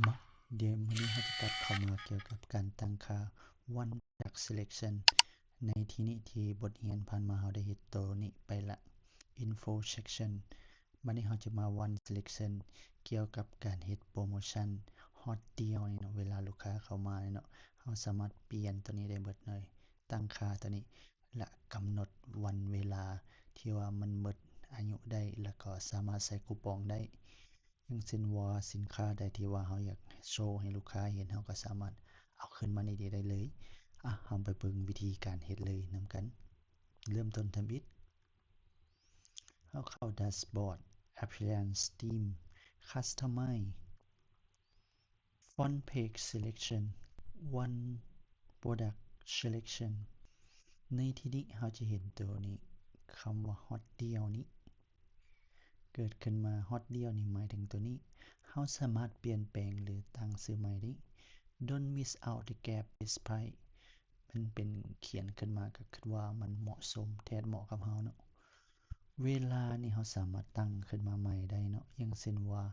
ມາ ດຽວມື້ນີ້ເຮົາຈະກັບເຂົ້າມາກ່ຽວກັບການຕັ້ງຄ່າ One Product Selection ໃນທີ່ນີ້ທີ່ບົດຮຽນຜ່ານມາເຮົາໄດ້ເຮັດໂຕນີ້ໄປລະ Info Section. ບັດນີ້ເຮົາຈະມາ One Selection ກ່ຽວກັບການເຮັດໂປຣໂມຊັນ Hot Deal ນີ້ເນາະ. ເວລາລູກຄ້າເຂົ້າມານີ້ເນາະ ເຮົາສາມາດປ່ຽນໂຕນີ້ໄດ້ເບິດເລີຍ, ຕັ້ງຄ່າໂຕນີ້ ແລະ ກຳນົດວັນເວລາທີ່ວ່າມັນໝົດອາຍຸໄດ້ ແລ້ວກໍສາມາດໃສ່ຄູປອງໄດ້. ຢ່າງເຊັ່ນວ່າສິນຄ້າໃດທີ່ວ່າເຮົາຢາກໂຊໃຫ້ລູກຄ້າເຫັນ ເຮົາກໍສາມາດເອົາຂຶ້ນມານີ້ໄດ້ເລີຍ. ອະ ເຮົາໄປເບິ່ງວິທີການເຮັດເລີຍນຳກັນ. ເລີ່ມຕົ້ນທຳອິດ ເຮົາເຂົ້າ Dashboard, Appearance, Theme, Customize, Front Page Selection, One Product Selection. ໃນທີ່ນີ້ເຮົາຈະເຫັນໂຕນີ້ ຄຳວ່າ Hot Deal ນີ້ເກີດຂຶ້ນມາ. Hot Deal ນີ້ໝາຍເຖິງໂຕນີ້ ເຮົາສາມາດປ່ຽນແປງ ຫຼື ຕັ້ງຊື່ໃໝ່ໄດ້. Don't miss out the gap best price ມັນເປັນຂຽນຂຶ້ນມາ ກໍຄິດວ່າມັນເໝາະສົມ ແທດເໝາະກັບເຮົາເນາະ. ເວລານີ້ເຮົາສາມາດຕັ້ງຂຶ້ນມາໃໝ່ໄດ້ເນາະ, ຢ່າງເຊັ່ນວ່າ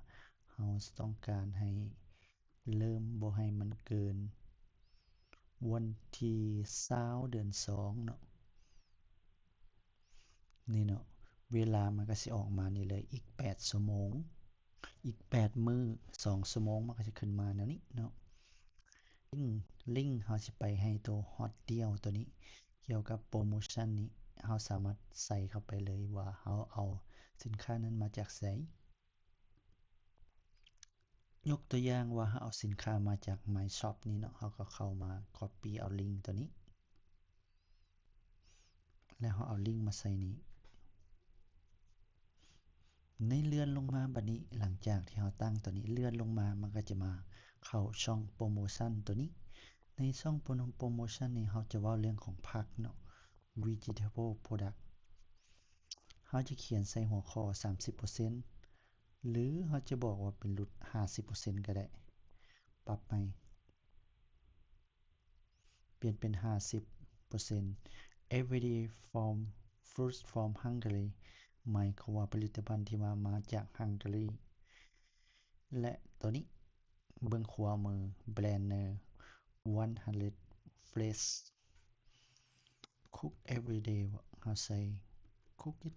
ເຮົາຕ້ອງການໃຫ້ເລີ່ມບໍ່ໃຫ້ມັນເກີນວັນທີຊາວ ເດືອນສອງເນາະ. ນີ້ເນາະ ເວລາມັນກໍຊິອອກມານີ້ເລີຍ ອີກແປດຊົ່ວໂມງ ອີກແປດມື້ ສອງຊົ່ວໂມງ ມັນກໍຈະຂຶ້ນມາແນວນີ້ເນາະ. ລິ້ງ ລິ້ງເຮົາຊິໄປໃຫ້ໂຕ Hot Deal ໂຕນີ້ ກ່ຽວກັບໂປຣໂມຊັນນີ້ ເຮົາສາມາດໃສ່ເຂົ້າໄປເລີຍວ່າເຮົາເອົາສິນຄ້ານັ້ນມາຈາກໃສ. ຍົກຕົວຢ່າງວ່າເຮົາເອົາສິນຄ້າມາຈາກ My Shop ນີ້ເນາະ, ເຮົາກໍເຂົ້າມາ Copy ເອົາລິ້ງໂຕນີ້ ແລ້ວເຮົາເອົາລິ້ງມາໃສ່ນີ້. ໃນເລື່ອນລົງມາບັດນີ້ ຫຼັງຈາກທີ່ເຮົາຕັ້ງໂຕນີ້ ເລື່ອນລົງມາ ມັນກໍຈະມາເຂົ້າຊ່ອງໂປຣໂມຊັນໂຕນີ້. ໃນຊ່ອງໂປຣ ໂປຣໂມຊັນນີ້ ເຮົາຈະເວົ້າເລື່ອງຂອງຜັກເນາະ Vegetable Product. ເຮົາຈະຂຽນໃສ່ຫົວຂໍ້ສາມສິບເປີເຊັນ ຫຼື ເຮົາຈະບອກວ່າເປັນຫຼຸດຫ້າສິບເປີເຊັນກໍໄດ້. ປັບໃໝ່ ປ່ຽນເປັນຫ້າສິບເປີເຊັນ Everyday from Fruit from Hungary ໝາຍຄວາມວ່າຜະລິດຕະພັນທີ່ວ່າມາຈາກ Hungary. ແລະ ໂຕນີ້ ເບື້ອງຂວາມື Blend one hundred Fresh Cook Everyday ເຮົາໃສ່ Cook it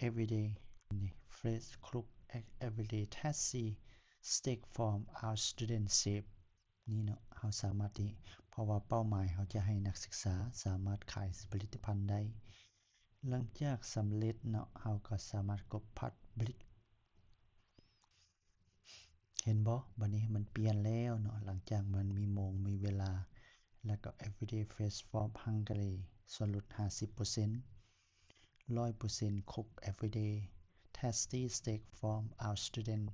Everyday ນີ້ Fresh Cook Everyday Tasty Steak from Our Student Chef ນີ້ເນາະ. ເຮົາສາມາດທີ່ ເພາະວ່າເປົ້າໝາຍເຮົາຈະໃຫ້ນັກສຶກສາສາມາດຂາຍຜະລິດຕະພັນໄດ້. ຫຼັງຈາກສຳເລັດເນາະ ເຮົາກໍສາມາດກົດ Publish. ເຫັນບໍ່? ບັດນີ້ມັນປ່ຽນແລ້ວເນາະ, ຫຼັງຈາກມັນມີໂມງ ມີເວລາ ແລ້ວກໍ Everyday Fresh from Hungary ສ່ວນຫຼຸດຫ້າສິບເປີເຊັນ ຮ້ອຍເປີເຊັນ Cook Everyday Tasty Steak from Our Student.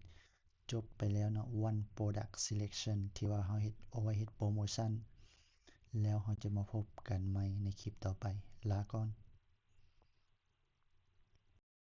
ຈົບໄປແລ້ວເນາະ One Product Selection ທີ່ວ່າເຮົາເຮັດ ເອົາໄວ້ເຮັດໂປຣໂມຊັນ. ແລ້ວເຮົາຈະມາພົບກັນໃໝ່ໃນຄລິບຕໍ່ໄປ. ລາກ່ອນ.